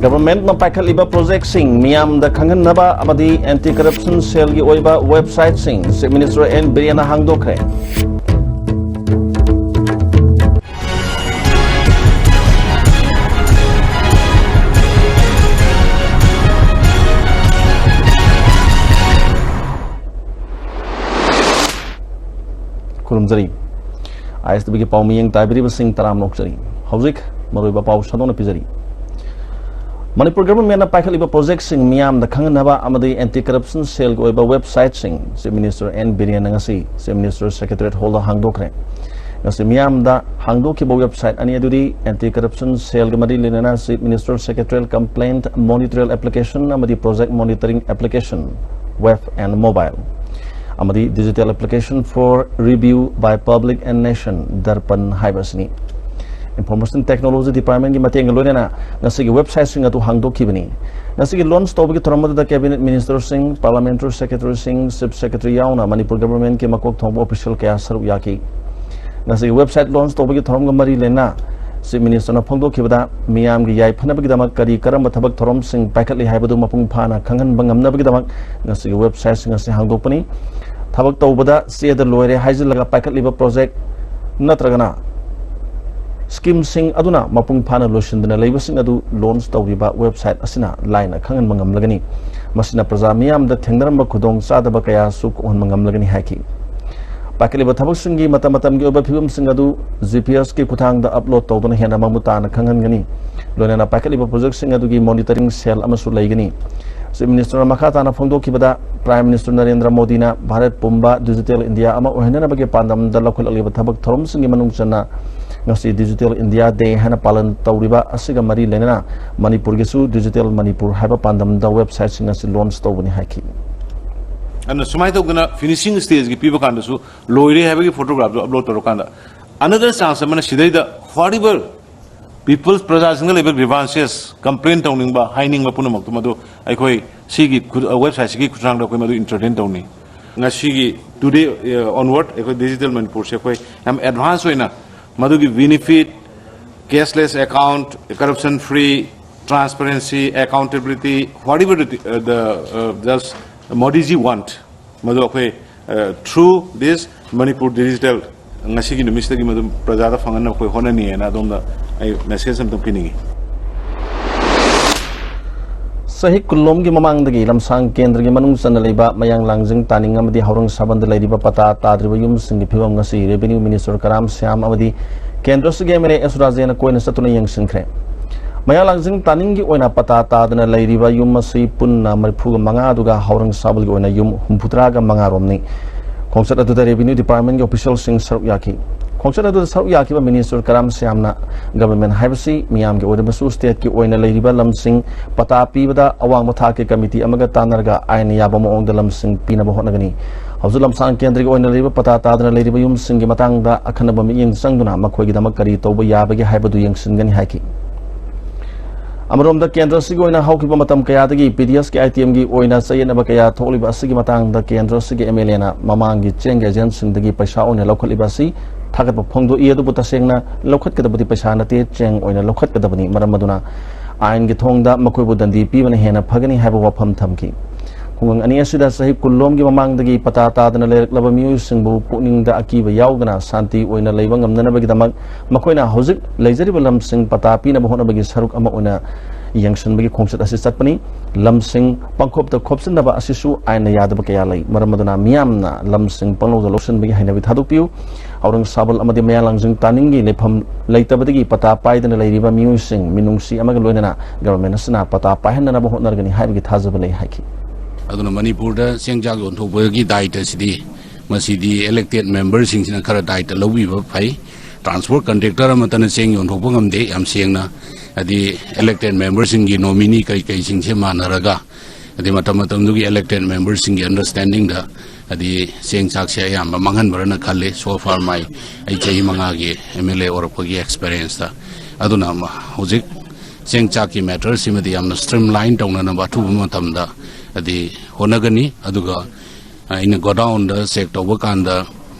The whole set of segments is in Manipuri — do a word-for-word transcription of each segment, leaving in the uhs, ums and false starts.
Governmentꯅ ꯄꯥꯏꯈꯠꯂꯤꯕ projectꯁꯤꯡ ꯃꯤꯌꯥꯝꯗ ꯈꯪꯍꯟꯅꯕ ꯑꯃꯗꯤ anti corruption cellꯒꯤ ꯑꯣꯏꯕ websiteꯁꯤꯡ Chief Minister N ꯕꯤꯔꯦꯟꯅ ꯍꯥꯡꯗꯣꯛꯈ꯭ꯔꯦ꯫ ꯈꯨꯔꯨꯝꯖꯔꯤ꯫ ISTVꯒꯤ ꯄꯥꯎ ꯃꯤꯠꯌꯦꯡ ꯇꯥꯕꯤꯔꯤꯕꯁꯤꯡ ꯇꯔꯥꯝꯅ ꯑꯣꯛꯆꯔꯤ꯫ ꯍꯧꯖꯤꯛ ꯃꯔꯨꯑꯣꯏꯕ ꯄꯥꯎ ꯁꯟꯗꯣꯛꯅ ꯄꯤꯖꯔꯤ꯫ ꯃꯅꯤꯄꯨꯔ governmentꯅ ꯄꯥꯏꯈꯠꯂꯤꯕ projectꯁꯤꯡ ꯃꯤꯌꯥꯝꯗ ꯈꯪꯍꯟꯅꯕ ꯑꯃꯗꯤ anti corruption cellꯒꯤ ꯑꯣꯏꯕ websiteꯁꯤꯡ Chief Minister N ꯕꯤꯔꯦꯟꯅ ꯉꯁꯤ Chief Minister Secretariat Hallꯗ ꯍꯥꯡꯗꯣꯛꯈ꯭ꯔꯦ꯫ ꯉꯁꯤ ꯃꯤꯌꯥꯝꯗ ꯍꯥꯡꯗꯣꯛꯈꯤꯕ website ꯑꯅꯤ ꯑꯗꯨꯗꯤ anti corruption cellꯒ ꯃꯔꯤ ꯂꯩꯅꯅ Chief Minister Secretarial Complaint Monitorial Application ꯑꯃꯗꯤ Project Monitoring Application, web and mobile, ꯑꯃꯗꯤ Digital Application for Review by Public and Nation, DARPAN ꯍꯥꯏꯕ ꯑꯁꯤꯅꯤ꯫ Information Technology Departmentꯀꯤ ꯃꯇꯦꯡꯒ ꯂꯣꯏꯅꯅ ꯉꯁꯤꯒꯤ websiteꯁꯤꯡ ꯑꯗꯨ ꯍꯥꯡꯗꯣꯛꯈꯤꯕꯅꯤ꯫ ꯉꯁꯤꯒꯤ launch ꯇꯧꯕꯒꯤ ꯊꯧꯔꯝ ꯑꯗꯨꯗ Cabinet Ministerꯁꯤꯡ, Parliamentary Secretaryꯁꯤꯡ, Chief Secretary ꯌꯥꯎꯅ ꯃꯅꯤꯄꯨꯔ governmentꯀꯤ ꯃꯀꯣꯛ ꯊꯣꯡꯕ official ꯀꯌꯥ ꯁꯔꯨꯛ ꯌꯥꯈꯤ꯫ ꯉꯁꯤꯒꯤ website launch ꯇꯧꯕꯒꯤ ꯊꯧꯔꯝꯒ ꯃꯔꯤ ꯂꯩꯅꯅ Chief Ministerꯅ ꯐꯣꯡꯗꯣꯛꯈꯤꯕꯗ, ꯃꯤꯌꯥꯝꯒꯤ ꯌꯥꯏꯐꯅꯕꯒꯤꯗꯃꯛ ꯀꯔꯤ ꯀꯔꯝꯕ ꯊꯕꯛ ꯊꯧꯔꯝꯁꯤꯡ ꯄꯥꯏꯈꯠꯂꯤ ꯍꯥꯏꯕꯗꯨ ꯃꯄꯨꯡ ꯐꯥꯅ ꯈꯪꯍꯟꯕ ꯉꯝꯅꯕꯒꯤꯗꯃꯛ ꯉꯁꯤꯒꯤ websiteꯁꯤꯡ ꯑꯁꯤ ꯍꯥꯡꯗꯣꯛꯄꯅꯤ꯫ ꯊꯕꯛ ꯇꯧꯕꯗ ꯆꯦꯗ ꯂꯣꯏꯔꯦ ꯍꯥꯏꯖꯤꯜꯂꯒ ꯄꯥꯏꯈꯠꯂꯤꯕ project ꯅꯠꯇ꯭ꯔꯒꯅ schemeꯁꯤꯡ ꯑꯗꯨꯅ ꯃꯄꯨꯡ ꯐꯥꯅ ꯂꯣꯏꯁꯤꯟꯗꯅ ꯂꯩꯕꯁꯤꯡ ꯑꯗꯨ launch ꯇꯧꯔꯤꯕ website ꯑꯁꯤꯅ ꯂꯥꯏꯅ ꯈꯪꯍꯟꯕ ꯉꯝꯂꯒꯅꯤ꯫ ꯃꯁꯤꯅ ꯄ꯭ꯔꯖꯥ ꯃꯤꯌꯥꯝꯗ ꯊꯦꯡꯅꯔꯝꯕ ꯈꯨꯗꯣꯡꯆꯥꯗꯕ ꯀꯌꯥꯁꯨ ꯀꯣꯛꯍꯟꯕ ꯉꯝꯂꯒꯅꯤ ꯍꯥꯏꯈꯤ꯫ ꯄꯥꯏꯈꯠꯂꯤꯕ ꯊꯕꯛꯁꯤꯡꯒꯤ ꯃꯇꯝ ꯃꯇꯝꯒꯤ ꯑꯣꯏꯕ ꯐꯤꯕꯝꯁꯤꯡ ꯑꯗꯨ GPSꯀꯤ ꯈꯨꯠꯊꯥꯡꯗ upload ꯇꯧꯗꯨꯅ ꯍꯦꯟꯅ ꯃꯃꯨꯠ ꯇꯥꯅ ꯈꯪꯍꯟꯒꯅꯤ꯫ ꯂꯣꯏꯅꯅ ꯄꯥꯏꯈꯠꯂꯤꯕ projectꯁꯤꯡ ꯑꯗꯨꯒꯤ monitoring cell ꯑꯃꯁꯨ ꯂꯩꯒꯅꯤ꯫ Chief Ministerꯅ ꯃꯈꯥ ꯇꯥꯅ ꯐꯣꯡꯗꯣꯛꯈꯤꯕꯗ, Prime Minister ꯅꯔꯦꯟꯗ꯭ꯔ ꯃꯣꯗꯤꯅ ꯚꯥꯔꯠ ꯄꯨꯝꯕ Digital India ꯑꯃ ꯑꯣꯏꯍꯟꯅꯅꯕꯒꯤ ꯄꯥꯟꯗꯝꯗ ꯂꯧꯈꯠꯂꯛꯂꯤꯕ ꯊꯕꯛ ꯊꯧꯔꯝꯁꯤꯡꯒꯤ ꯃꯅꯨꯡ ꯆꯟꯅ ꯉꯁꯤ Digital India Day ꯍꯥꯏꯅ ꯄꯥꯂꯟ ꯇꯧꯔꯤꯕ ꯑꯁꯤꯒ ꯃꯔꯤ ꯂꯩꯅꯅ ꯃꯅꯤꯄꯨꯔꯒꯤꯁꯨ Digital Manipur ꯍꯥꯏꯕ ꯄꯥꯟꯗꯝꯗ websiteꯁꯤꯡ ꯑꯁꯤ launch ꯇꯧꯒꯅꯤ ꯍꯥꯏꯈꯤ꯫ ꯑꯗꯨꯅ ꯁꯨꯃꯥꯏꯅ ꯇꯧꯗꯅ finishing stageꯒꯤ ꯄꯤꯕ ꯀꯥꯟꯗꯁꯨ ꯂꯣꯏꯔꯦ ꯍꯥꯏꯕꯒꯤ photographꯇꯨ upload ꯇꯧꯔꯀꯥꯟꯗ another chance ꯑꯃꯅ ꯁꯤꯗꯩꯗ whatever people's, ꯄ꯭ꯔꯖꯥꯁꯤꯡꯗ ꯂꯩꯕ grievances, complain ꯇꯧꯅꯤꯡꯕ, ꯍꯥꯏꯅꯤꯡꯕ ꯄꯨꯝꯅꯃꯛꯇꯨ ꯃꯗꯨ ꯑꯩꯈꯣꯏ ꯁꯤꯒꯤ ꯈꯨ-, websiteꯁꯤꯒꯤ ꯈꯨꯠꯊꯥꯡꯗ ꯑꯩꯈꯣꯏ ꯃꯗꯨ entertain ꯇꯧꯅꯤ꯫ ꯉꯁꯤꯒꯤ today, ꯑ, onward ꯑꯩꯈꯣꯏ Digital Manipurꯁꯦ ꯑꯩꯈꯣꯏ ꯌꯥꯝ advance ꯑꯣꯏꯅ ꯃꯗꯨꯒꯤ benefit, cashless account, corruption free, Transparency, accountability, whatever the, uh, the uh, just Modi ji want, ꯃꯗꯨ ꯑꯩꯈꯣꯏ, uh, through this Manipur Digital ꯉꯁꯤꯒꯤ ꯅꯨꯃꯤꯠꯁꯤꯗꯒꯤ ꯃꯗꯨ ꯄ꯭ꯔꯖꯥꯗ ꯐꯪꯍꯟꯅꯕ ꯑꯩꯈꯣꯏ ꯍꯣꯠꯅꯅꯤꯅ ꯑꯗꯣꯝꯗ ꯑꯩ message ꯑꯝꯇꯪ ꯄꯤꯅꯤꯡꯉꯤ꯫ ꯆꯍꯤ ꯀꯨꯟꯂꯣꯝꯒꯤ ꯃꯃꯥꯡꯗꯒꯤ ꯂꯝꯁꯥꯡ ꯀꯦꯟꯗ꯭ꯔꯒꯤ ꯃꯅꯨꯡ ꯆꯟꯅ ꯂꯩꯕ ꯃꯌꯥꯡ ꯂꯥꯡꯖꯤꯡ ꯇꯥꯅꯤꯡ ꯑꯃꯗꯤ ꯍꯧꯔꯪ ꯁꯥꯕꯟꯗ ꯂꯩꯔꯤꯕ ꯄꯇꯥ ꯇꯥꯗ꯭ꯔꯤꯕ ꯌꯨꯝꯁꯤꯡꯒꯤ ꯐꯤꯕꯝ ꯉꯁꯤ Revenue Minister ꯀꯔꯥꯝ ꯁ꯭ꯌꯥꯝ ꯑꯃꯗꯤ ꯀꯦꯟꯗ꯭ꯔꯁꯤꯒꯤ M L A S ꯔꯥꯖꯦꯟꯅ ꯀꯣꯏꯅ ꯆꯠꯇꯨꯅ ꯌꯦꯡꯁꯤꯟꯈ꯭ꯔꯦ꯫ ꯃꯌꯥꯡ ꯂꯥꯡꯖꯤꯡ ꯇꯥꯅꯤꯡꯒꯤ ꯑꯣꯏꯅ ꯄꯇꯥ ꯇꯥꯗꯅ ꯂꯩꯔꯤꯕ ꯌꯨꯝ ꯑꯁꯤ ꯄꯨꯟꯅ ꯃꯔꯤꯐꯨꯒ ꯃꯉꯥ, ꯑꯗꯨꯒ ꯍꯧꯔꯪ ꯁꯥꯕꯜꯒꯤ ꯑꯣꯏꯅ ꯌꯨꯝ ꯍꯨꯝꯐꯨꯇꯔꯥꯒ ꯃꯉꯥ ꯔꯣꯝꯅꯤ꯫ ꯈꯣꯡꯆꯠ ꯑꯗꯨꯗ Revenue Department ꯀꯤ official ꯁꯤꯡ ꯁꯔꯨꯛ ꯌꯥꯈꯤ꯫ ꯈꯣꯡꯆꯠ ꯑꯗꯨꯗ ꯁꯔꯨꯛ ꯌꯥꯈꯤꯕ Minister ꯀꯔꯥꯝ ꯁ꯭ꯌꯥꯝꯅ Government ꯍꯥꯏꯕꯁꯤ ꯃꯤꯌꯥꯝꯒꯤ ꯑꯣꯏꯔꯕꯁꯨ state ꯀꯤ ꯑꯣꯏꯅ ꯂꯩꯔꯤꯕ ꯂꯝꯁꯤꯡ ꯄꯇꯥ ꯄꯤꯕꯗ ꯑꯋꯥꯡꯕ ꯊꯥꯛꯀꯤ committee ꯑꯃꯒ ꯇꯥꯟꯅꯔꯒ ꯑꯥꯏꯟꯅ ꯌꯥꯕ ꯃꯑꯣꯡꯗ ꯂꯝꯁꯤꯡ ꯄꯤꯅꯕ ꯍꯣꯠꯅꯒꯅꯤ꯫ ꯍꯧꯖꯤꯛ ꯂꯝꯁꯥꯡ ꯀꯦꯟꯗ꯭ꯔꯒꯤ ꯑꯣꯏꯅ ꯂꯩꯔꯤꯕ ꯄꯇꯥ ꯇꯥꯗꯅ ꯂꯩꯔꯤꯕ ꯌꯨꯝꯁꯤꯡꯒꯤ ꯃꯇꯥꯡꯗ ꯑꯈꯟꯅꯕ ꯃꯤꯠꯌꯦꯡ ꯆꯪꯗꯨꯅ ꯃꯈꯣꯏꯒꯤꯗꯃꯛ ꯀꯔꯤ ꯇꯧꯕ ꯌꯥꯕꯒꯦ ꯍꯥꯏꯕꯗꯨ ꯌꯦꯡꯁꯤꯟꯒꯅꯤ ꯍꯥꯏꯈꯤ꯫ ꯑꯃꯔꯣꯝꯗ ꯀꯦꯟꯗ꯭ꯔ ꯑꯁꯤꯒꯤ ꯑꯣꯏꯅ ꯍꯧꯈꯤꯕ ꯃꯇꯝ ꯀꯌꯥꯗꯒꯤ P D S ꯀꯤ item ꯒꯤ ꯑꯣꯏꯅ ꯆꯌꯦꯠꯅꯕ ꯀꯌꯥ ꯊꯣꯛꯂꯤꯕ ꯑꯁꯤꯒꯤ ꯃꯇꯥꯡꯗ ꯀꯦꯟꯗ꯭ꯔ ꯑꯁꯤꯒꯤ M L A ꯅ ꯃꯃꯥꯡꯒꯤ ꯆꯦꯡꯒꯤ agent ꯁꯤꯡꯗꯒꯤ ꯄꯩꯁꯥ ꯑꯣꯏꯅ ꯂꯧꯈꯠꯂꯤꯕ ꯑꯁꯤ ꯊꯥꯒꯠꯄ ꯐꯣꯡꯗꯣꯛꯏ, ꯑꯗꯨꯕꯨ ꯇꯁꯦꯡꯅ ꯂꯧꯈꯠꯀꯗꯕꯗꯤ ꯄꯩꯁꯥ ꯅꯠꯇꯦ, ꯆꯦꯡ ꯑꯣꯏꯅ ꯂꯧꯈꯠꯀꯗꯕꯅꯤ꯫ ꯃꯔꯝ ꯑꯗꯨꯅ ꯑꯥꯏꯟꯒꯤ ꯊꯣꯡꯗ ꯃꯈꯣꯏꯕꯨ ꯗꯟꯗꯤ ꯄꯤꯕꯅ ꯍꯦꯟꯅ ꯐꯒꯅꯤ ꯍꯥꯏꯕ ꯋꯥꯐꯝ ꯊꯝꯈꯤ꯫ ꯈꯨꯡꯒꯪ ꯑꯅꯤ ꯑꯁꯤꯗ ꯆꯍꯤ ꯀꯨꯟꯂꯣꯝꯒꯤ ꯃꯃꯥꯡꯗꯒꯤ ꯄꯇꯥ ꯇꯥꯗꯅ ꯂꯩꯔꯛꯂꯕ ꯃꯤꯑꯣꯏꯁꯤꯡꯕꯨ ꯄꯨꯛꯅꯤꯡꯗ ꯑꯀꯤꯕ ꯌꯥꯎꯗꯅ ꯁꯥꯟꯇꯤ ꯑꯣꯏꯅ ꯂꯩꯕ ꯉꯝꯅꯅꯕꯒꯤꯗꯃꯛ ꯃꯈꯣꯏꯅ ꯍꯧꯖꯤꯛ ꯂꯩꯖꯔꯤꯕ ꯂꯝꯁꯤꯡ ꯄꯇꯥ ꯄꯤꯅꯕ ꯍꯣꯠꯅꯕꯒꯤ ꯁꯔꯨꯛ ꯑꯃ ꯑꯣꯏꯅ ꯌꯦꯡꯁꯤꯟꯕꯒꯤ ꯈꯣꯡꯆꯠ ꯑꯁꯤ ꯆꯠꯄꯅꯤ꯫ ꯂꯝꯁꯤꯡ ꯄꯪꯈꯣꯞꯇ ꯈꯣꯞꯆꯤꯟꯅꯕ ꯑꯁꯤꯁꯨ ꯑꯥꯏꯟꯅ ꯌꯥꯗꯕ ꯀꯌꯥ ꯂꯩ꯫ ꯃꯔꯝ ꯑꯗꯨꯅ ꯃꯤꯌꯥꯝꯅ ꯂꯝꯁꯤꯡ ꯄꯪꯂꯧꯗ ꯂꯧꯁꯤꯟꯕꯒꯤ ꯍꯩꯅꯕꯤ ꯊꯥꯗꯣꯛꯄꯤꯌꯨ꯫ ꯑꯧꯔꯪꯒꯕꯥꯗ ꯑꯃꯗꯤ ꯃꯌꯥꯡ ꯂꯥꯡꯖꯤꯡ ꯇꯥꯅꯤꯡꯒꯤ ꯂꯩꯐꯝ ꯂꯩꯇꯕꯗꯒꯤ ꯄꯇꯥ ꯄꯥꯏꯗꯅ ꯂꯩꯔꯤꯕ ꯃꯤꯑꯣꯏꯁꯤꯡ ꯃꯤꯅꯨꯡꯁꯤ ꯑꯃꯒ ꯂꯣꯏꯅꯅ government ꯑꯁꯤꯅ ꯄꯇꯥ ꯄꯥꯏꯍꯟꯅꯅꯕ ꯍꯣꯠꯅꯔꯒꯅꯤ ꯍꯥꯏꯕꯒꯤ ꯊꯥꯖꯕ ꯂꯩ ꯍꯥꯏꯈꯤ꯫ ꯑꯗꯨꯅ ꯃꯅꯤꯄꯨꯔꯗ ꯆꯦꯡ ꯆꯥꯛ ꯌꯣꯟꯊꯣꯛꯄꯒꯤ ꯗꯥꯏꯇ ꯑꯁꯤꯗꯤ ꯃꯁꯤꯗꯤ elected member ꯁꯤꯡꯁꯤꯅ ꯈꯔ ꯗꯥꯏꯇ ꯂꯧꯕꯤꯕ ꯐꯩ꯫ Transport contractor ꯑꯃꯠꯇꯅ ꯆꯦꯡ ꯌꯣꯟꯊꯣꯛꯄ ꯉꯝꯗꯦ, ꯌꯥꯝ ꯁꯦꯡꯅ꯫ ꯍꯥꯏꯗꯤ elected member ꯁꯤꯡꯒꯤ nominee ꯀꯔꯤ ꯀꯔꯤꯁꯤꯡꯁꯦ ꯃꯥꯟꯅꯔꯒ, ꯍꯥꯏꯗꯤ ꯃꯇꯝ ꯃꯇꯝꯗꯨꯒꯤ elected member ꯁꯤꯡꯒꯤ understanding ꯗ ꯍꯥꯏꯗꯤ ꯆꯦꯡ ꯆꯥꯛꯁꯦ ꯑꯌꯥꯝꯕ ꯃꯥꯡꯍꯟꯕ꯭ꯔꯅ ꯈꯜꯂꯦ꯫ So far my, ꯑꯩ ꯆꯍꯤ ꯃꯉꯥꯒꯤ M L A ꯑꯣꯏꯔꯛꯄꯒꯤ experience ꯇ꯫ ꯑꯗꯨꯅ ꯃ-, ꯍꯧꯖꯤꯛ ꯆꯦꯡ ꯆꯥꯛꯀꯤ matter ꯁꯤꯃꯗꯤ ꯌꯥꯝꯅ streamline ꯇꯧꯅꯅꯕ ꯑꯊꯨꯕ ꯃꯇꯝꯗ ꯍꯥꯏꯗꯤ ꯍꯣꯠꯅꯒꯅꯤ꯫ ꯑꯗꯨꯒ ꯑꯩꯅ godown ꯗ check ꯇꯧꯕ ꯀꯥꯟꯗ,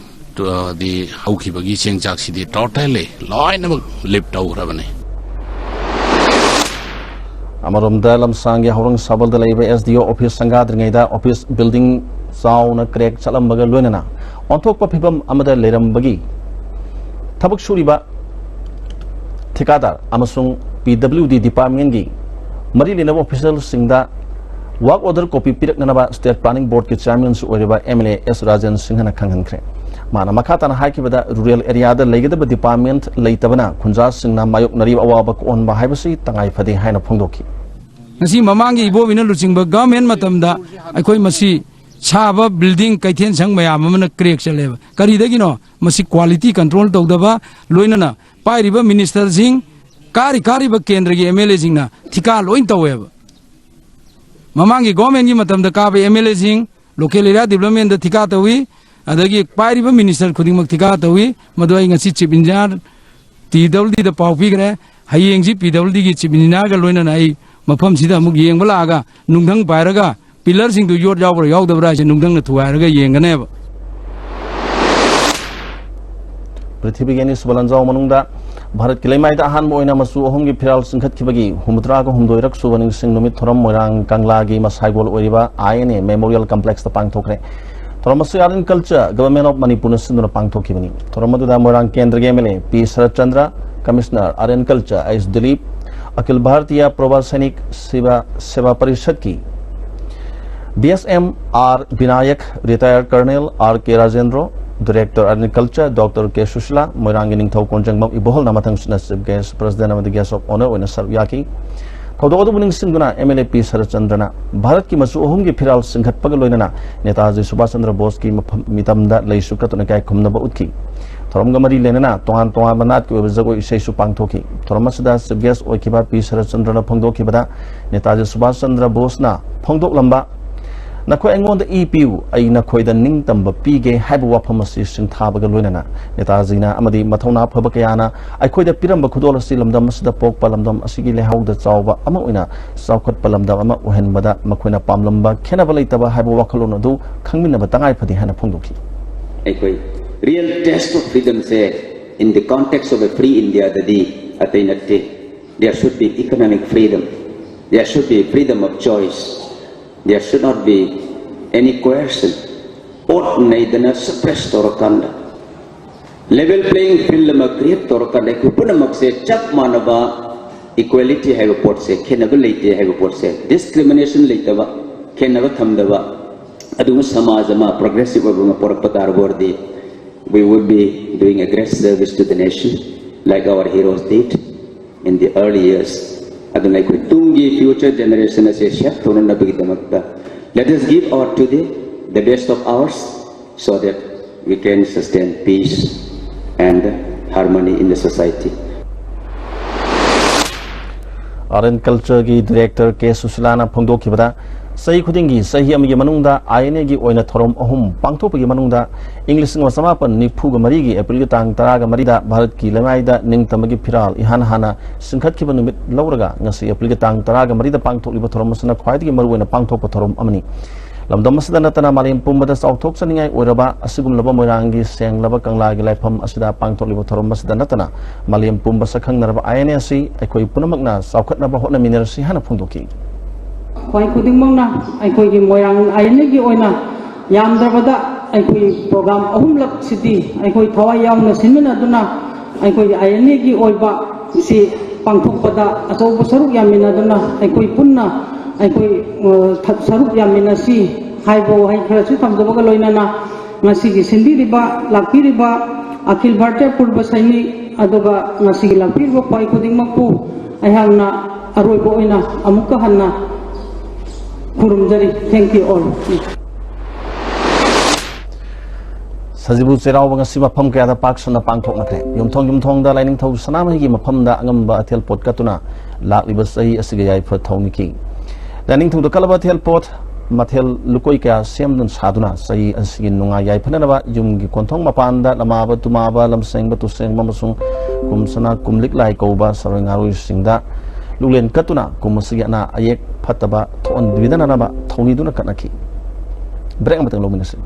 ꯇꯨ-, ꯍꯥꯏꯗꯤ ꯍꯧꯈꯤꯕꯒꯤ ꯆꯦꯡ ꯆꯥꯛꯁꯤꯗꯤ totally ꯂꯣꯏꯅꯃꯛ lift ꯇꯧꯈ꯭ꯔꯕꯅꯤ꯫ ꯑꯃꯔꯣꯝꯗ, ꯂꯝꯁꯥꯡꯒꯤ ꯍꯧꯔꯪ ꯁꯥꯕꯜꯗ ꯂꯩꯕ S D O office ꯁꯪꯒꯥꯗ꯭ꯔꯤꯉꯩꯗ office building ꯆꯥꯎꯅ crack ꯆꯠꯂꯝꯕꯒ ꯂꯣꯏꯅꯅ ꯑꯣꯟꯊꯣꯛꯄ ꯐꯤꯕꯝ ꯑꯃꯗ ꯂꯩꯔꯝꯕꯒꯤ ꯊꯕꯛ ꯁꯨꯔꯤꯕ ꯊꯤꯀꯥꯗꯥꯔ ꯑꯃꯁꯨꯡ P W D department ꯀꯤ ꯃꯔꯤ ꯂꯩꯅꯕ official ꯁꯤꯡꯗ work order copy ꯄꯤꯔꯛꯅꯅꯕ State Planning Board ꯀꯤ chairman ꯁꯨ ꯑꯣꯏꯔꯤꯕ M L A S Rajen ꯁꯤꯡꯍꯅ ꯈꯪꯍꯟꯈ꯭ꯔꯦ꯫ ꯃꯥꯅ ꯃꯈꯥ ꯇꯥꯅ ꯍꯥꯏꯈꯤꯕꯗ, rural area ꯗ ꯂꯩꯒꯗꯕ department ꯂꯩꯇꯕꯅ ꯈꯨꯟꯖꯥꯁꯤꯡꯅ ꯃꯥꯌꯣꯛꯅꯔꯤꯕ ꯑꯋꯥꯕ ꯀꯣꯛꯍꯟꯕ ꯍꯥꯏꯕꯁꯤ ꯇꯉꯥꯏ ꯐꯗꯦ ꯍꯥꯏꯅ ꯐꯣꯡꯗꯣꯛꯈꯤ꯫ ꯉꯁꯤ ꯃꯃꯥꯡꯒꯤ ꯏꯕꯣꯕꯤꯅ ꯂꯨꯆꯤꯡꯕ government ꯃꯇꯝꯗ ꯑꯩꯈꯣꯏ ꯃꯁꯤ ꯁꯥꯕ building ꯀꯩꯊꯦꯜ ꯁꯪ ꯃꯌꯥꯝ ꯑꯃꯅ crack ꯆꯠꯂꯦꯕ꯫ ꯀꯔꯤꯗꯒꯤꯅꯣ? ꯃꯁꯤ quality control ꯇꯧꯗꯕ, ꯂꯣꯏꯅꯅ ꯄꯥꯏꯔꯤꯕ minister ꯁꯤꯡ, ꯀꯥꯔꯤ ꯀꯥꯔꯤꯕ ꯀꯦꯟꯗ꯭ꯔꯒꯤ M L A ꯁꯤꯡꯅ ꯊꯤꯀꯥ ꯂꯣꯏ ꯇꯧꯋꯦꯕ꯫ ꯃꯃꯥꯡꯒꯤ government ꯀꯤ ꯃꯇꯝꯗ ꯀꯥꯕ M L A ꯁꯤꯡ, local area development ꯗ ꯊꯤꯀꯥ ꯇꯧꯏ, ꯑꯗꯒꯤ ꯄꯥꯏꯔꯤꯕ minister ꯈꯨꯗꯤꯡꯃꯛ ꯊꯤꯀꯥ ꯇꯧꯏ꯫ ꯃꯗꯨ ꯑꯩ ꯉꯁꯤ Chief Engineer, P W D ꯗ ꯄꯥꯎ ꯄꯤꯈ꯭ꯔꯦ꯫ ꯍꯌꯦꯡꯁꯤ P W D ꯒꯤ Chief Engineer ꯒ ꯂꯣꯏꯅꯅ ꯑꯩ ꯃꯐꯝꯁꯤꯗ ꯑꯃꯨꯛ ꯌꯦꯡꯕ ꯂꯥꯛꯑꯒ, ꯅꯨꯡꯙꯪ ꯄꯥꯏꯔꯒ pillar ꯁꯤꯡꯗꯨ ꯌꯣꯠ ꯌꯥꯎꯕ꯭ꯔꯥ ꯌꯥꯎꯗꯕ꯭ꯔꯥ ꯍꯥꯏꯁꯦ ꯅꯨꯡꯙꯪꯅ ꯊꯨꯒꯥꯏꯔꯒ ꯌꯦꯡꯒꯅꯦꯕ꯫ ꯄ꯭ꯔꯤꯊꯤꯕꯤꯒꯤ ꯑꯅꯤꯁꯨꯕ ꯂꯥꯟꯖꯥꯎ ꯃꯅꯨꯡꯗ ꯚꯥꯔꯠꯀꯤ ꯂꯩꯃꯥꯏꯗ ꯑꯍꯥꯟꯕ ꯑꯣꯏꯅ ꯃꯆꯨ ꯑꯍꯨꯝꯒꯤ ꯐꯤꯔꯥꯜ ꯆꯤꯡꯈꯠꯈꯤꯕꯒꯤ ꯍꯨꯝꯐꯨꯇꯔꯥꯒ ꯍꯨꯝꯗꯣꯏꯔꯛ ꯁꯨꯕ ꯅꯤꯡꯁꯤꯡ ꯅꯨꯃꯤꯠ ꯊꯧꯔꯝ ꯃꯣꯏꯔꯥꯡ ꯀꯪꯂꯥꯒꯤ ꯃꯁꯥꯏꯒꯣꯜ ꯑꯣꯏꯔꯤꯕ I N A Memorial Complex ꯇ ꯄꯥꯡꯊꯣꯛꯈ꯭ꯔꯦ꯫ ꯊꯧꯔꯝ ꯑꯁꯤ Art and Culture, Government of Manipur ꯅ ꯁꯤꯟꯗꯨꯅ ꯄꯥꯡꯊꯣꯛꯈꯤꯕꯅꯤ꯫ ꯊꯧꯔꯝ ꯑꯗꯨꯗ ꯃꯣꯏꯔꯥꯡ ꯀꯦꯟꯗ꯭ꯔꯒꯤ M L A P Saratchandra, Commissioner Art and Culture S Dilip, ꯑꯈꯤꯜ Bharatiya Prabha ꯁꯩꯅꯤꯛ ꯁꯦꯕꯥ, ꯁꯦꯕꯥ ꯄꯔꯤꯁꯠꯀꯤ D S M R ꯕꯤꯅꯥꯌꯛ, retired Colonel R K Rajendro, Director Art and Culture Doctor K Sushila, ꯃꯣꯏꯔꯥꯡꯒꯤ ꯅꯤꯡꯊꯧ ꯀꯣꯟꯖꯪꯕꯝ ꯏꯕꯣꯍꯜꯅ ꯃꯊꯪꯁꯤꯠꯅ Chief Guest, President ꯑꯃꯗꯤ Guest of Honour ꯑꯣꯏꯅ ꯁꯔꯨꯛ ꯌꯥꯈꯤ꯫ ꯊꯧꯗꯣꯛ ꯑꯗꯨꯕꯨ ꯅꯤꯡꯁꯤꯡꯗꯨꯅ M L A P ꯁꯔꯠꯆꯟꯗ꯭ꯔꯅ ꯚꯥꯔꯠꯀꯤ ꯃꯆꯨ ꯑꯍꯨꯝꯒꯤ ꯐꯤꯔꯥꯜ ꯆꯤꯡꯈꯠꯄꯒ ꯂꯣꯏꯅꯅ ꯅꯦꯇꯥꯖꯤ ꯁꯨꯚꯥꯁ ꯆꯟꯗ꯭ꯔ ꯕꯣꯁꯀꯤ ꯃꯐꯝ, ꯃꯤꯇꯝꯗ ꯂꯩꯁꯨ ꯀꯠꯇꯨꯅ ꯏꯀꯥꯏ ꯈꯨꯝꯅꯕ ꯎꯠꯈꯤ꯫ ꯊꯧꯔꯝꯒ ꯃꯔꯤ ꯂꯩꯅꯅ ꯇꯣꯉꯥꯟ ꯇꯣꯉꯥꯟꯕ ꯅꯥꯠꯀꯤ ꯑꯣꯏꯕ ꯖꯒꯣꯏ ꯏꯁꯩꯁꯨ ꯄꯥꯡꯊꯣꯛꯈꯤ꯫ ꯊꯧꯔꯝ ꯑꯁꯤꯗ Chief Guest ꯑꯣꯏꯈꯤꯕ P ꯁꯔꯠꯆꯟꯗ꯭ꯔꯅ ꯐꯣꯡꯗꯣꯛꯈꯤꯕꯗ, ꯅꯦꯇꯥꯖꯤ ꯁꯨꯚꯥꯁ ꯆꯟꯗ꯭ꯔ ꯕꯣꯁꯅ ꯐꯣꯡꯗꯣꯛꯂꯝꯕ "ꯅꯈꯣꯏ ꯑꯩꯉꯣꯟꯗ ꯏ ꯄꯤꯌꯨ, ꯑꯩ ꯅꯈꯣꯏꯗ ꯅꯤꯡꯇꯝꯕ ꯄꯤꯒꯦ" ꯍꯥꯏꯕ ꯋꯥꯐꯝ ꯑꯁꯤ ꯁꯤꯡꯊꯥꯕꯒ ꯂꯣꯏꯅꯅ ꯅꯦꯇꯥꯖꯤꯅ ꯑꯃꯗꯤ ꯃꯊꯧꯅꯥ ꯐꯕ ꯀꯌꯥꯅ ꯑꯩꯈꯣꯏꯗ ꯄꯤꯔꯝꯕ ꯈꯨꯗꯣꯜ ꯑꯁꯤ ꯂꯝꯗꯝ ꯑꯁꯤꯗ ꯄꯣꯛꯄ, ꯂꯝꯗꯝ ꯑꯁꯤꯒꯤ ꯂꯩꯍꯥꯎꯗ ꯆꯥꯎꯕ ꯑꯃ ꯑꯣꯏꯅ ꯆꯥꯎꯈꯠꯄ ꯂꯝꯗꯝ ꯑꯃ ꯑꯣꯏꯍꯟꯕꯗ ꯃꯈꯣꯏꯅ ꯄꯥꯝꯂꯝꯕ ꯈꯦꯠꯅꯕ ꯂꯩꯇꯕ ꯍꯥꯏꯕ ꯋꯥꯈꯜꯂꯣꯟ ꯑꯗꯨ ꯈꯪꯃꯤꯟꯅꯕ ꯇꯉꯥꯏ ꯐꯗꯦ ꯍꯥꯏꯅ ꯐꯣꯡꯗꯣꯛꯈꯤ꯫ ꯑꯩꯈꯣꯏ real test of freedom say in the context of a free India ꯗꯗꯤ ꯑꯇꯩ ꯅꯠꯇꯦ, there should be economic freedom꯫ There should be freedom of choice. There should not be any coercion. Oat ꯅꯩꯗꯅ suppress ꯇꯧꯔꯀꯥꯟꯗ level playing field ꯑꯃ create ꯇꯧꯔꯀꯥꯟꯗ ꯑꯩꯈꯣꯏ ꯄꯨꯝꯅꯃꯛꯁꯦ ꯆꯞ ꯃꯥꯟꯅꯕ equality ꯍꯥꯏꯕ ꯄꯣꯠꯁꯦ, ꯈꯦꯠꯅꯕ ꯂꯩꯇꯦ ꯍꯥꯏꯕ ꯄꯣꯠꯁꯦ, discrimination ꯂꯩꯇꯕ, ꯈꯦꯠꯅꯕ ꯊꯝꯗꯕ, ꯑꯗꯨꯒꯨꯝꯕ ꯁꯃꯥꯖ ꯑꯃ, progressive ꯑꯣꯏꯕ ꯑꯃ ꯄꯨꯔꯛꯄ ꯇꯥꯔꯕ ꯑꯣꯏꯔꯗꯤ, we would be doing a great service to the nation, like our heroes did in the early years. ꯑꯗꯨꯅ ꯑꯩꯈꯣꯏ ꯇꯨꯡꯒꯤ future generation ꯑꯁꯦ shape ꯇꯧꯅꯅꯕꯒꯤꯗꯃꯛꯇ, let us give our today the best of ours, so that we can sustain peace and harmony in the society. Art and Cultureꯒꯤ Director ꯀꯦ ꯁꯨꯁꯤꯂꯥꯅ ꯐꯣꯡꯗꯣꯛꯈꯤꯕꯗ, ꯆꯍꯤ ꯈꯨꯗꯤꯡꯒꯤ ꯆꯍꯤ ꯑꯃꯒꯤ ꯃꯅꯨꯡꯗ INAꯒꯤ ꯑꯣꯏꯅ ꯊꯧꯔꯝ ꯑꯍꯨꯝ ꯄꯥꯡꯊꯣꯛꯄꯒꯤ ꯃꯅꯨꯡꯗ, ꯏꯪ ꯂꯤꯁꯤꯡ ꯑꯃ ꯆꯃꯥꯄꯟ ꯅꯤꯐꯨꯒ ꯃꯔꯤꯒꯤ ꯑꯦꯄ꯭ꯔꯤꯜꯒꯤ ꯇꯥꯡ ꯇꯔꯥꯒ ꯃꯔꯤꯗ ꯚꯥꯔꯠꯀꯤ ꯂꯩꯃꯥꯏꯗ ꯅꯤꯡꯇꯝꯕꯒꯤ ꯐꯤꯔꯥꯜ ꯏꯍꯥꯟ ꯍꯥꯟꯅ ꯆꯤꯡꯈꯠꯈꯤꯕ ꯅꯨꯃꯤꯠ ꯂꯧꯔꯒ, ꯉꯁꯤ ꯑꯦꯄ꯭ꯔꯤꯜꯒꯤ ꯇꯥꯡ ꯇꯔꯥꯒ ꯃꯔꯤꯗ ꯄꯥꯡꯊꯣꯛꯂꯤꯕ ꯊꯧꯔꯝ ꯑꯁꯤꯅ ꯈ꯭ꯋꯥꯏꯗꯒꯤ ꯃꯔꯨꯑꯣꯏꯅ ꯄꯥꯡꯊꯣꯛꯄ ꯊꯧꯔꯝ ꯑꯃꯅꯤ꯫ ꯂꯝꯗꯝ ꯑꯁꯤꯗ ꯅꯠꯇꯅ ꯃꯥꯂꯦꯝ ꯄꯨꯝꯕꯗ ꯆꯥꯎꯊꯣꯛꯆꯅꯤꯡꯉꯥꯏ ꯑꯣꯏꯔꯕ ꯑꯁꯤꯒꯨꯝꯂꯕ ꯃꯣꯏꯔꯥꯡꯒꯤ ꯁꯦꯡꯂꯕ ꯀꯪꯂꯥꯒꯤ ꯂꯥꯏꯐꯝ ꯑꯁꯤꯗ ꯄꯥꯡꯊꯣꯛꯂꯤꯕ ꯊꯧꯔꯝ ꯑꯁꯤꯗ ꯅꯠꯇꯅ ꯃꯥꯂꯦꯝ ꯄꯨꯝꯕ ꯁꯛꯈꯪꯅꯔꯕ INA ꯑꯁꯤ ꯑꯩꯈꯣꯏ ꯄꯨꯝꯅꯃꯛꯅ ꯆꯥꯎꯈꯠꯅꯕ ꯍꯣꯠꯅꯃꯤꯟꯅꯔꯁꯤ ꯍꯥꯏꯅ ꯐꯣꯡꯗꯣꯛꯈꯤ꯫ ꯈ꯭ꯋꯥꯏ ꯈꯨꯗꯤꯡꯃꯛꯅ ꯑꯩꯈꯣꯏꯒꯤ ꯃꯣꯏꯔꯥꯡ INAꯒꯤ ꯑꯣꯏꯅ ꯌꯥꯝꯗ꯭ꯔꯕꯗ ꯑꯩꯈꯣꯏ program ꯑꯍꯨꯝꯂꯛꯁꯤꯗꯤ ꯑꯩꯈꯣꯏ ꯊꯋꯥꯏ ꯌꯥꯎꯅ ꯁꯤꯟꯃꯤꯟꯅꯗꯨꯅ ꯑꯩꯈꯣꯏꯒꯤ INAꯒꯤ ꯑꯣꯏꯕ ꯁꯤ ꯄꯥꯡꯊꯣꯛꯄꯗ ꯑꯆꯧꯕ ꯁꯔꯨꯛ ꯌꯥꯃꯤꯟꯅꯗꯨꯅ ꯑꯩꯈꯣꯏ ꯄꯨꯟꯅ ꯑꯩꯈꯣꯏ, ꯑ, ꯊ-, ꯁꯔꯨꯛ ꯌꯥꯃꯤꯟꯅꯁꯤ ꯍꯥꯏꯕ ꯋꯥꯍꯩ ꯈꯔꯁꯨ ꯊꯝꯖꯕꯒ ꯂꯣꯏꯅꯅ ꯉꯁꯤꯒꯤ ꯁꯤꯟꯕꯤꯔꯤꯕ, ꯂꯥꯛꯄꯤꯔꯤꯕ ꯑꯈꯤꯜ ꯚꯥꯔꯇꯤꯌꯥ ꯄꯨꯔꯕ ꯁꯥꯏꯅꯤꯛ ꯑꯗꯨꯒ ꯉꯁꯤꯒꯤ ꯂꯥꯛꯄꯤꯔꯤꯕ ꯈ꯭ꯋꯥꯏ ꯈꯨꯗꯤꯡꯃꯛꯄꯨ ꯑꯩꯍꯥꯛꯅ ꯑꯔꯣꯏꯕ ꯑꯣꯏꯅ ꯑꯃꯨꯛꯀ ꯍꯟꯅ ꯈꯨꯔꯨꯝꯖꯔꯤ꯫ Thank you all. ꯁꯖꯤꯕꯨ ꯆꯩꯔꯥꯎꯕ ꯉꯁꯤ ꯃꯐꯝ ꯀꯌꯥꯗ ꯄꯥꯛ ꯁꯟꯅ ꯄꯥꯡꯊꯣꯛꯅꯈ꯭ꯔꯦ꯫ ꯌꯨꯝꯊꯣꯡ ꯌꯨꯝꯊꯣꯡꯗ ꯂꯥꯏꯅꯤꯡꯊꯧ ꯁꯅꯥꯃꯍꯤꯒꯤ ꯃꯐꯝꯗ ꯑꯉꯝꯕ ꯑꯊꯦꯜ ꯄꯣꯠ ꯀꯠꯇꯨꯅ ꯂꯥꯛꯂꯤꯕ ꯆꯍꯤ ꯑꯁꯤꯒꯤ ꯌꯥꯏꯐ ꯊꯧꯅꯤꯈꯤ꯫ ꯂꯥꯏꯅꯤꯡꯊꯧꯗ ꯀꯠꯂꯕ ꯑꯊꯦꯜ ꯄꯣꯠ ꯃꯊꯦꯜ ꯂꯨꯀꯣꯏ ꯀꯌꯥ ꯁꯦꯝꯗꯨꯅ ꯁꯥꯗꯨꯅ ꯆꯍꯤ ꯑꯁꯤꯒꯤ ꯅꯨꯡꯉꯥꯏ ꯌꯥꯏꯐꯅꯅꯕ ꯌꯨꯝꯒꯤ ꯀꯣꯟꯊꯣꯡ ꯃꯄꯥꯟꯗ ꯂꯃꯥꯕ ꯇꯨꯃꯥꯕ, ꯂꯝꯁꯦꯡꯕ ꯇꯨꯁꯦꯡꯕ ꯑꯃꯁꯨꯡ ꯀꯨꯝ ꯁꯅꯥ ꯀꯨꯝꯂꯤꯛ ꯂꯥꯏ ꯀꯧꯕ ꯁꯔꯣꯏ ꯉꯥꯔꯣꯏꯁꯤꯡꯗ ꯂꯨꯛꯂꯦꯟ ꯀꯠꯇꯨꯅ ꯀꯨꯝ ꯑꯁꯤꯒꯤ ꯑꯅꯥ ꯑꯌꯦꯛ ꯐꯠꯇꯕ ꯊꯣꯛꯍꯟꯕꯤꯗꯅꯅꯕ ꯊꯧꯅꯤꯗꯨꯅ ꯀꯠꯅꯈꯤ꯫ Break ꯑꯃꯇꯪ ꯂꯧꯃꯤꯟꯅꯁꯤ꯫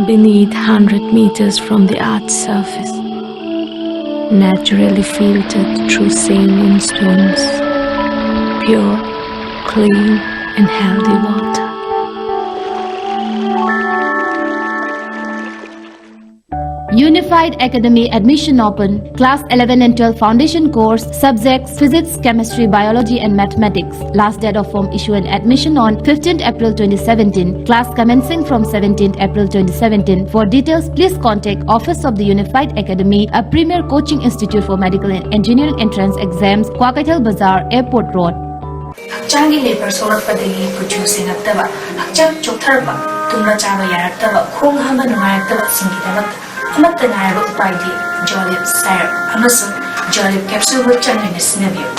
Beneath hundred meters from the earth's surface, Naturally filtered through saline stones. Pure, clean, and healthy water. Unified Academy admission open. Class eleven and twelve foundation course, subjects physics, chemistry, biology, and mathematics. Last date of form issue and admission on fifteenth April twenty seventeen. Class commencing from seventeenth April twenty seventeen. For details, please contact Office of the Unified Academy, a premier coaching institute for medical and engineering entrance exams, Kwakeithel Bazar, Airport Road. ꯍꯛꯆꯥꯡꯒꯤ ꯂꯦꯕꯔ ꯁꯣꯛꯂꯛꯄꯗꯒꯤ ꯀꯨꯆꯨ ꯁꯦꯡꯉꯛꯇꯕ, ꯍꯛꯆꯥꯡ ꯆꯣꯛꯊꯔꯛꯄ, ꯇꯨꯝꯕ ꯆꯥꯕ ꯌꯥꯔꯛꯇꯕ, ꯈꯣꯡ ꯍꯥꯝꯕ ꯅꯨꯡꯉꯥꯏꯔꯛꯇꯕꯁꯤꯡꯒꯤꯗꯃꯛꯇ ꯑꯃꯠꯇ ꯉꯥꯏꯔꯕ ꯎꯄꯥꯏꯗꯤ ꯖꯣꯂꯤꯞ ꯁꯥꯏꯔꯞ ꯑꯃꯁꯨꯡ ꯖꯣꯂꯤꯞ ꯀꯦꯞꯁꯨꯜ ꯒꯨꯂꯤ ꯆꯥꯡ ꯅꯥꯏꯅ ꯁꯤꯖꯤꯟꯅꯕꯤꯌꯨ꯫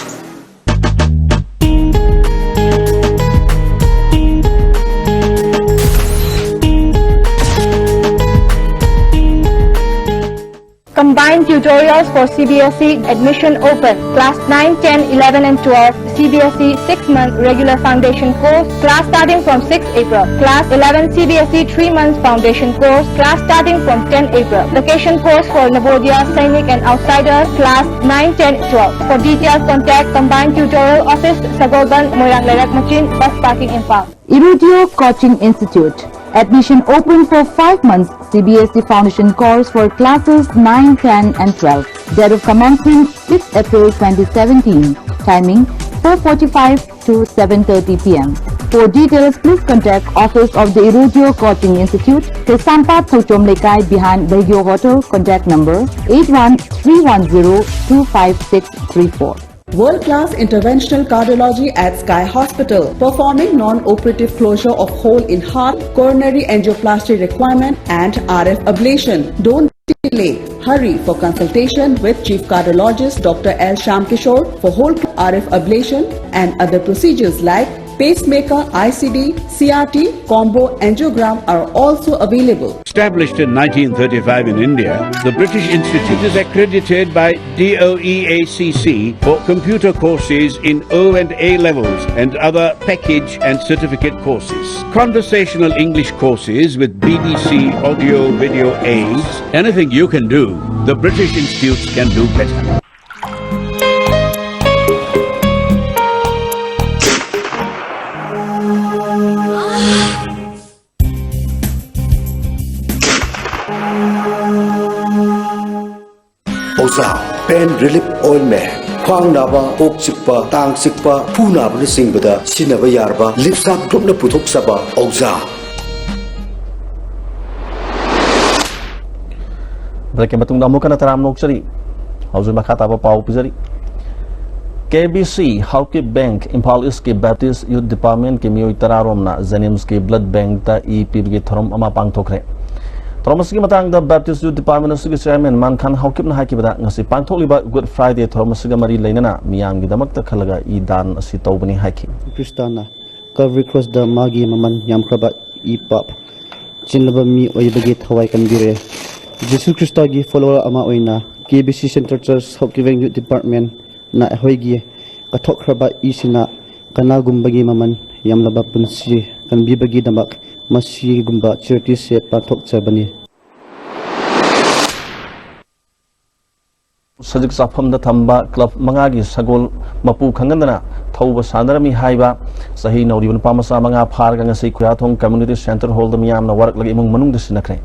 Combined tutorials for C B S E admission open. Class nine, ten, eleven and twelve, C B S E six-month regular foundation course. Class starting from sixth April. Class eleven, C B S E three months foundation course. Class starting from tenth April. Vacation course for Navodaya, Sainik and Outsiders. Class nine, ten, twelve. For details, contact Combined Tutorial Office, Sagolband, Moirang Lerak Machin, Bus Parking, Imphal. Irudio Coaching Institute. Admission open for five months C B S E Foundation course for classes nine, ten and twelve. Date of commencement sixth April twenty seventeen. Timing four forty-five to seven thirty P M. For details, please contact Office of the Irudio Coaching Institute, Kaisampat Thouchom Leikai behind Baigyo Hotel. Contact number eight one three one zero two five six three four. World-class interventional cardiology at Sky Hospital, performing non-operative closure of hole in heart, coronary angioplasty requirement, and R F ablation. Don't delay. Hurry for consultation with Chief Cardiologist Doctor L Shyam Kishore for whole R F ablation and other procedures like Pacemaker, I C D, C R T, combo angiogram are also available. Established in nineteen thirty-five in India, the British Institute is accredited by D O E A C C for computer courses in O and A levels and other package and certificate courses. Conversational English courses with B B C audio video aids. Anything you can do, the British Institutes can do better. ꯑꯣꯖꯥ, pain relief ointment, ꯈ꯭ꯋꯥꯡ ꯅꯥꯕ, ꯀꯣꯛ ꯆꯤꯛꯄ, ꯇꯥꯡ ꯆꯤꯛꯄ, ꯈꯨ ꯅꯥꯕꯅꯆꯤꯡꯕꯗ ꯁꯤꯖꯤꯟꯅꯕ ꯌꯥꯔꯕ ꯂꯤꯞꯁꯥꯞ ꯒ꯭ꯔꯨꯞꯅ ꯄꯨꯊꯣꯛꯆꯕ ꯑꯣꯖꯥ꯫ ꯕ꯭ꯔꯦꯛꯀꯤ ꯃꯇꯨꯡꯗ ꯑꯃꯨꯛ ꯍꯟꯅ ꯇꯔꯥꯝꯅ ꯑꯣꯛꯆꯔꯤ꯫ ꯍꯧꯖꯤꯛ ꯃꯈꯥ ꯇꯥꯕ ꯄꯥꯎ ꯄꯤꯖꯔꯤ꯫ ꯀꯦ B C Haokip bank Imphal ꯏꯁꯀꯤ ꯕꯦꯞꯇꯤꯁ ꯌꯨꯠ ꯗꯤꯄꯥꯔꯠꯃꯦꯟꯠꯀꯤ ꯃꯤꯑꯣꯏ ꯇꯔꯥꯔꯣꯝꯅ ꯖꯦꯅꯤꯝꯁꯀꯤ ꯕ꯭ꯂꯗ ꯕꯦꯡꯛꯇ ꯏ ꯄꯤꯕꯒꯤ ꯊꯧꯔꯝ ꯑꯃ ꯄꯥꯡꯊꯣꯛꯈ꯭ꯔꯦ꯫ ꯊꯧꯔꯝ ꯑꯁꯤꯒꯤ ꯃꯇꯥꯡꯗ ꯕꯦꯞꯇꯤꯁ ꯌꯨꯠ ꯗꯤꯄꯥꯔꯠꯃꯦꯟꯠ ꯑꯁꯤꯒꯤ ꯆꯤꯌꯥꯔꯃꯦꯟ ꯃꯥꯟꯈꯥꯟ ꯍꯥꯎꯀꯤꯞꯅ ꯍꯥꯏꯈꯤꯕꯗ, ꯉꯁꯤ ꯄꯥꯡꯊꯣꯛꯂꯤꯕ ꯒꯨꯗ ꯐ꯭ꯔꯥꯏꯗꯦ ꯊꯧꯔꯝ ꯑꯁꯤꯒ ꯃꯔꯤ ꯂꯩꯅꯅ ꯃꯤꯌꯥꯝꯒꯤꯗꯃꯛꯇ ꯈꯜꯂꯒ ꯏ ꯗꯥꯟ ꯑꯁꯤ ꯇꯧꯕꯅꯤ ꯍꯥꯏꯈꯤ꯫ ꯈ꯭ꯔꯤꯁꯇꯥꯅ ꯀꯜꯚꯔꯤ ꯀ꯭ꯔꯣꯁꯇ ꯃꯥꯒꯤ ꯃꯃꯜ ꯌꯥꯝꯈ꯭ꯔꯕ ꯏ ꯄꯥꯞ ꯆꯦꯜꯂꯕ ꯃꯤ ꯑꯣꯏꯕꯒꯤ ꯊꯋꯥꯏ ꯀꯟꯕꯤꯔꯦ꯫ ꯖꯤꯁꯨ ꯈ꯭ꯔꯤꯁꯇꯒꯤ ꯐꯣꯂꯣꯋꯔ ꯑꯃ ꯑꯣꯏꯅ ꯀꯦ ꯕꯤ ꯁꯤ ꯁꯦꯟꯇ꯭ꯔꯦꯜ ꯆꯔꯆ ꯍꯥꯎꯀꯤꯞ ꯕꯦꯡꯛ ꯌꯨꯠ ꯗꯤꯄꯥꯔꯠꯃꯦꯟꯠꯅ ꯑꯩꯈꯣꯏꯒꯤ ꯀꯠꯊꯣꯛꯈ꯭ꯔꯕ ꯏꯁꯤꯅ ꯀꯅꯥꯒꯨꯝꯕꯒꯤ ꯃꯃꯜ ꯌꯥꯝꯂꯕ ꯄꯨꯟꯁꯤ ꯀꯟꯕꯤꯕꯒꯤꯗꯃꯛ ꯃꯁꯤꯒꯨꯝꯕ ꯆꯦꯔꯤꯇꯤꯁꯦ ꯄꯥꯡꯊꯣꯛꯆꯕꯅꯤ꯫ ꯁꯖꯤꯛ ꯆꯥꯐꯝꯗ ꯊꯝꯕ ꯀ꯭ꯂꯕ ꯃꯉꯥꯒꯤ ꯁꯒꯣꯜ ꯃꯄꯨ ꯈꯪꯍꯟꯗꯅ ꯊꯧꯕ ꯁꯥꯟꯅꯔꯝꯃꯤ ꯍꯥꯏꯕ ꯆꯍꯤ ꯅꯧꯔꯤꯕ ꯅꯨꯄꯥ ꯃꯆꯥ ꯃꯉꯥ ꯐꯥꯔꯒ ꯉꯁꯤ ꯈꯨꯌꯥꯊꯣꯡ ꯀꯝꯃ꯭ꯌꯨꯅꯤꯇꯤ ꯁꯦꯟꯇꯔ ꯍꯣꯜꯗ ꯃꯤꯌꯥꯝꯅ ꯋꯥꯔꯛꯂꯒ ꯏꯃꯨꯡ ꯃꯅꯨꯡꯗ ꯁꯤꯟꯅꯈ꯭ꯔꯦ꯫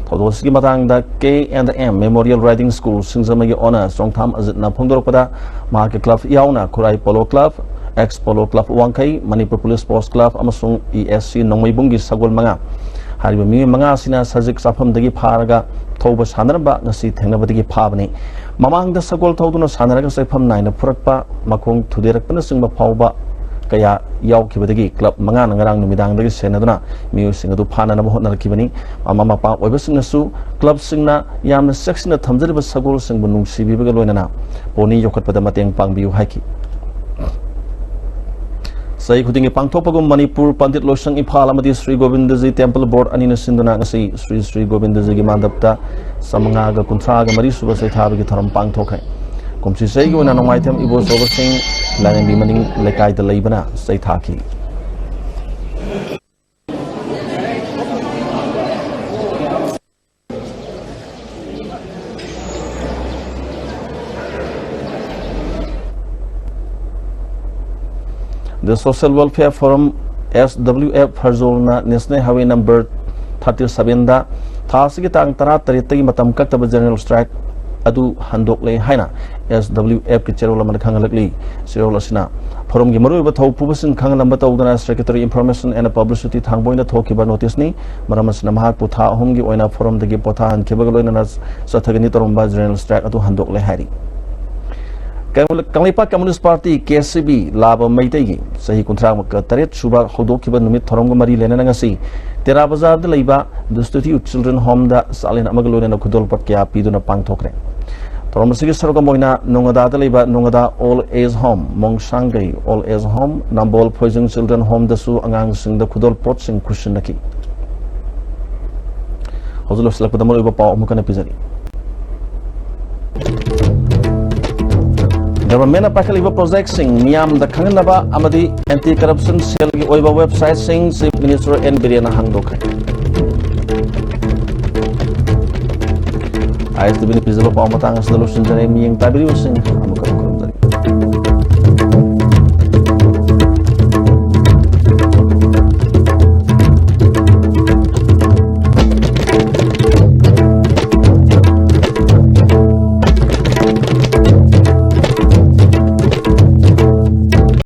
ꯊꯧꯗꯣꯛ ꯑꯁꯤꯒꯤ ꯃꯇꯥꯡꯗ K N M memorial riding school ꯁꯤꯡꯖꯃꯩꯒꯤ ꯑꯣꯅꯔ ꯆꯣꯡꯊꯥꯝ ꯑꯖꯤꯠꯅ ꯐꯣꯡꯗꯣꯔꯛꯄꯗ, ꯃꯍꯥꯛꯀꯤ ꯀ꯭ꯂꯕ ꯌꯥꯎꯅ Khurai polo club, ex polo club Wangkhei, Manipur police sports club ꯑꯃꯁꯨꯡ ꯏ ꯑꯦꯁ ꯁꯤ ꯅꯣꯡꯃꯩꯕꯨꯡꯒꯤ ꯁꯒꯣꯜ ꯃꯉꯥ, ꯍꯥꯏꯔꯤꯕ ꯃꯤꯑꯣꯏ ꯃꯉꯥ ꯑꯁꯤꯅ ꯁꯖꯤꯛ ꯆꯥꯐꯝꯗꯒꯤ ꯐꯥꯔꯒ ꯊꯧꯕ ꯁꯥꯟꯅꯔꯝꯕ ꯉꯁꯤ ꯊꯦꯡꯅꯕꯗꯒꯤ ꯐꯥꯕꯅꯤ꯫ ꯃꯃꯥꯡꯗ ꯁꯒꯣꯜ ꯊꯧꯗꯨꯅ ꯁꯥꯟꯅꯔꯒ ꯆꯠꯐꯝ ꯅꯥꯏꯅ ꯐꯨꯔꯛꯄ, ꯃꯈꯣꯡ ꯊꯨꯗꯦꯔꯛꯄꯅꯆꯤꯡꯕ ꯐꯥꯎꯕ ꯀꯌꯥ ꯌꯥꯎꯈꯤꯕꯗꯒꯤ ꯀ꯭ꯂꯕ ꯃꯉꯥꯅ ꯉꯔꯥꯡ ꯅꯨꯃꯤꯗꯥꯡꯗꯒꯤ ꯁꯦꯟꯅꯗꯨꯅ ꯃꯤꯑꯣꯏꯁꯤꯡ ꯑꯗꯨ ꯐꯥꯅꯅꯕ ꯍꯣꯠꯅꯔꯛꯈꯤꯕꯅꯤ꯫ ꯃꯃꯥ ꯃꯄꯥ ꯑꯣꯏꯕꯁꯤꯡꯅꯁꯨ ꯀ꯭ꯂꯕꯁꯤꯡꯅ ꯌꯥꯝꯅ ꯆꯦꯛꯁꯤꯟꯅ ꯊꯝꯖꯔꯤꯕ ꯁꯒꯣꯜꯁꯤꯡꯕꯨ ꯅꯨꯡꯁꯤꯕꯤꯕꯒ ꯂꯣꯏꯅꯅ ꯄꯣꯅꯤ ꯌꯣꯛꯈꯠꯄꯗ ꯃꯇꯦꯡ ꯄꯥꯡꯕꯤꯌꯨ ꯍꯥꯏꯈꯤ꯫ ꯆꯍꯤ ꯈꯨꯗꯤꯡꯒꯤ ꯄꯥꯡꯊꯣꯛꯄꯒꯨꯝ ꯃꯅꯤꯄꯨꯔ ꯄꯟꯗꯤꯠ ꯂꯣꯏꯁꯪ ꯏꯝꯐꯥꯜ ꯑꯃꯗꯤ ꯁ꯭ꯔꯤ ꯒꯣꯕꯤꯟꯗꯖꯤ ꯇꯦꯝꯄꯜ ꯕꯣꯔꯗ ꯑꯅꯤꯅ ꯁꯤꯟꯗꯨꯅ ꯉꯁꯤ ꯁ꯭ꯔꯤ ꯁ꯭ꯔꯤ ꯒꯣꯕꯤꯟꯗꯖꯤꯒꯤ ꯃꯥꯟꯗꯞꯇ ꯆꯥꯃꯉꯥꯒ ꯀꯨꯟꯊ꯭ꯔꯥꯒ ꯃꯔꯤ ꯁꯨꯕ ꯆꯩꯊꯥꯕꯒꯤ ꯊꯧꯔꯝ ꯄꯥꯡꯊꯣꯛꯈ꯭ꯔꯦ꯫ ꯀꯨꯝꯁꯤ ꯆꯍꯤꯒꯤ ꯑꯣꯏꯅ ꯅꯣꯡꯃꯥꯏꯊꯦꯝ ꯏꯕꯣꯆꯧꯕꯁꯤꯡ ꯂꯥꯏꯔꯦꯝꯕꯤ ꯃꯅꯤꯡ ꯂꯩꯀꯥꯏꯗ ꯂꯩꯕꯅ ꯆꯩꯊꯥꯈꯤ꯫ The Social Welfare Forum, S W F, ꯐꯔꯖꯣꯜꯅ National Highway number thirty seven ꯗ ꯊꯥ ꯑꯁꯤꯒꯤ ꯇꯥꯡ ꯇꯔꯥ ꯇꯔꯦꯠꯇꯒꯤ ꯃꯇꯝ ꯀꯛꯇꯕ general strike ꯑꯗꯨ ꯍꯟꯗꯣꯛꯂꯦ ꯍꯥꯏꯅ S W F ꯀꯤ ꯆꯦꯔꯣꯜ ꯑꯃꯅ ꯈꯪꯍꯜꯂꯛꯂꯤ꯫ ꯆꯦꯔꯣꯜ ꯑꯁꯤꯅ ꯐꯣꯔꯝꯒꯤ ꯃꯔꯨꯑꯣꯏꯕ ꯊꯧ ꯄꯨꯕꯁꯤꯡ ꯈꯪꯍꯟꯅꯕ ꯇꯧꯗꯨꯅ Secretary Information and Publicity ꯊꯥꯡꯕꯣꯏꯅ ꯊꯣꯛꯈꯤꯕ ꯅꯣꯇꯤꯁꯅꯤ꯫ ꯃꯔꯝ ꯑꯁꯤꯅ ꯃꯍꯥꯛꯄꯨ ꯊꯥ ꯑꯍꯨꯝꯒꯤ ꯑꯣꯏꯅ ꯐꯣꯔꯝꯗꯒꯤ ꯄꯣꯊꯥꯍꯟꯈꯤꯕꯒ ꯂꯣꯏꯅꯅ ꯆꯠꯊꯒꯅꯤ ꯇꯧꯔꯝꯕ general strike ꯑꯗꯨ ꯍꯟꯗꯣꯛꯂꯦ ꯍꯥꯏꯔꯤ꯫ Kangleipak Communist Party, K C B, ꯂꯥꯕ ꯃꯩꯇꯩꯒꯤ ꯆꯍꯤ ꯀꯨꯟꯊ꯭ꯔꯥ ꯇꯔꯦꯠ ꯁꯨꯕ ꯍꯧꯗꯣꯛꯈꯤꯕ ꯅꯨꯃꯤꯠ ꯊꯧꯔꯝꯒ ꯃꯔꯤ ꯂꯩꯅꯅ ꯉꯁꯤ ꯇꯦꯔꯥ ꯕꯖꯥꯔꯗ ꯂꯩꯕ Destitute Children Home ꯗ ꯆꯥꯛꯂꯦꯟ ꯑꯃꯒ ꯂꯣꯏꯅꯅ ꯈꯨꯗꯣꯜꯄꯣꯠ ꯀꯌꯥ ꯄꯤꯗꯨꯅ ꯄꯥꯡꯊꯣꯛꯈ꯭ꯔꯦ꯫ ꯊꯧꯔꯝ ꯑꯁꯤꯒꯤ ꯁꯔꯨꯛ ꯑꯃ ꯑꯣꯏꯅ ꯅꯣꯉꯥꯗꯥꯗ ꯂꯩꯕ ꯅꯣꯉꯥꯗꯥ Old Age Home, ꯃꯣꯡꯁꯥꯡꯒꯩ Old Age Home, ꯅꯝꯕꯣꯜ ꯐꯣꯏꯖꯤꯡ Children Home ꯗꯁꯨ ꯑꯉꯥꯡꯁꯤꯡꯗ ꯈꯨꯗꯣꯜꯄꯣꯠꯁꯤꯡ ꯈꯨꯠꯁꯤꯟꯅꯈꯤ꯫ ꯍꯧꯖꯤꯛ ꯂꯣꯏꯁꯤꯜꯂꯛꯄꯗ ꯃꯔꯨꯑꯣꯏꯕ ꯄꯥꯎ ꯑꯃꯨꯛ ꯍꯟꯅ ꯄꯤꯖꯔꯤ꯫ Government ꯅ ꯄꯥꯏꯈꯠꯂꯤꯕ project ꯁꯤꯡ ꯃꯤꯌꯥꯝꯗ ꯈꯪꯍꯟꯅꯕ ꯑꯃꯗꯤ Anti Corruption Cell ꯒꯤ ꯑꯣꯏꯕ website ꯁꯤꯡ Chief Minister N ꯕꯤꯔꯦꯟꯅ ꯍꯥꯡꯗꯣꯛꯈ꯭ꯔꯦ꯫ ISTV ꯅ ꯄꯤꯖꯕ ꯄꯥꯎ ꯃꯇꯥꯡ ꯑꯁꯤꯗ ꯂꯣꯏꯁꯤꯟꯖꯔꯦ꯫ ꯃꯤꯠꯌꯦꯡ ꯇꯥꯕꯤꯔꯤꯕꯁꯤꯡ ꯑꯃꯨꯛꯀ ꯈꯨꯔꯨꯝꯖꯔꯤ꯫